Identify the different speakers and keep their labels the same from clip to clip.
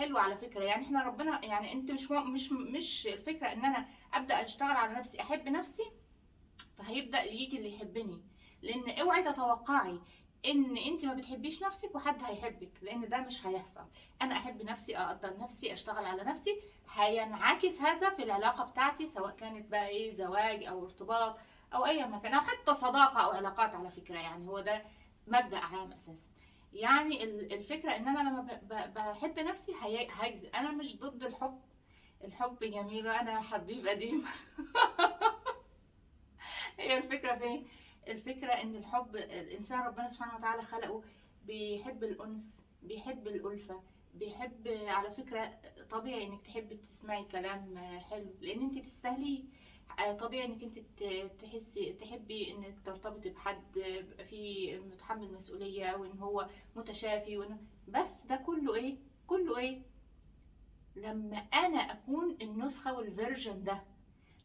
Speaker 1: حلو على فكرة. يعني احنا ربنا، يعني انت مش الفكرة ان انا ابدا اشتغل على نفسي، احب نفسي، فهيبدا يجي اللي يحبني. لان اوعي تتوقعي ان انت ما بتحبيش نفسك وحد هيحبك، لان ده مش هيحصل. انا احب نفسي، اقدر نفسي، اشتغل على نفسي، هينعكس هذا في العلاقة بتاعتي، سواء كانت بقى ايه، زواج او ارتباط او اي مكان، او حتى صداقه او علاقات على فكرة. يعني هو ده مبدا عام اساسا. يعني الفكرة ان انا لما بحب نفسي هيجذب. انا مش ضد الحب، الحب جميل وانا حبيب قديم. هي الفكرة فين؟ الفكرة ان الحب، الانسان ربنا سبحانه وتعالى خلقه بيحب الانس، بيحب الالفة، بيحب على فكرة. طبيعي انك تحبي تسمعي كلام حلو لان انت تستاهليه. طبيعي انك انت تحسي تحبي انك ترتبطي بحد يبقى فيه متحمل مسؤولية، وان هو متشافي، وان بس ده كله ايه؟ كله ايه؟ لما انا اكون النسخة وال version ده،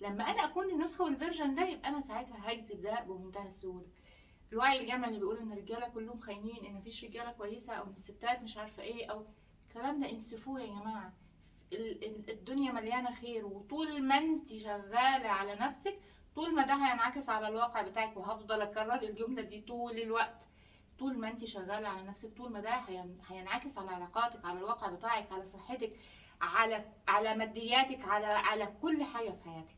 Speaker 1: لما انا اكون النسخة وال version ده، يبقى انا ساعتها هجذب ده بمنتهى السهولة. الوعي الجمعي اللي بيقول ان الرجالة كلهم خاينين، ان مفيش رجاله كويسة، او ان الستات مش عارفه ايه، او الكلام ده، انسفوه يا جماعة. الدنيا مليانة خير، وطول ما انت شغالة على نفسك طول ما ده هينعكس على الواقع بتاعك. وهفضل اكرر الجملة دي طول الوقت، طول ما انت شغالة على نفسك طول ما ده هينعكس على علاقاتك، على الواقع بتاعك، على صحتك، على مادياتك، على كل حاجة في حياتك.